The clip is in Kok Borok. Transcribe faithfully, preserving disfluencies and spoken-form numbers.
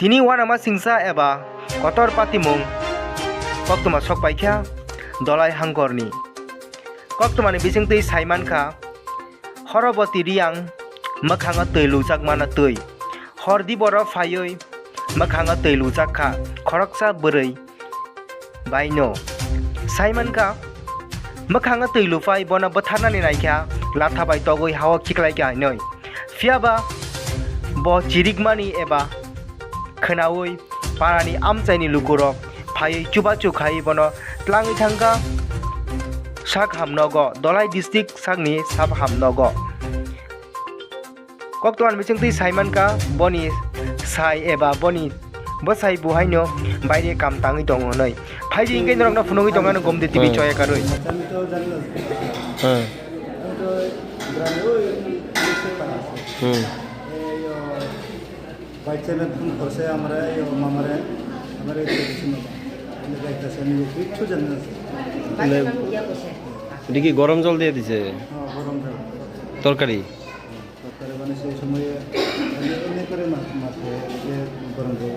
Tini uanama singsa eba kotor patimung koktwma sok paikha Dolai Hangkorni. Koktwmani bisingtwi saimankha, Horoboti Riyang mwkhango twi lujakmano twi. Hor diboro phaiwi mwkhango twi lujakkha khoroksa bwrwi baino. Saimankha, mwkhango twi luphai bono bwtharnani naikha latha bai togwi hao khiklaikha hinwi. Phiyaba bo chirikmani eba khwnaui parani amchaini lukurok phaiwi chubachu khai bono tlangwi thangkha sak hamnogo, Dolai district sakni sab hamnogo. Koktwmani bisingtwi saimankha boni sai eba boni bwsai buhaino baire kam tangwi tongo hinwi. Phaidi hwnkhe norokno phunugwi tongo ano Gomdi T V Hmm. Choya karwi. Hmm. Hmm. Vice chairman phone করছে আমরা এই ও মামারে, আমার এই পজিশন হলো। আমি যাইতেছি, আমি কিচ্ছু জানি না। মানে, এটা কি গরম জল দিয়ে দিছে? হ্যাঁ, গরম জল। তরকারি? তরকারি মানে সেই সময়ে এমনি, এমনি করে মাছ, মাছ ধরে, এই যে গরম জল।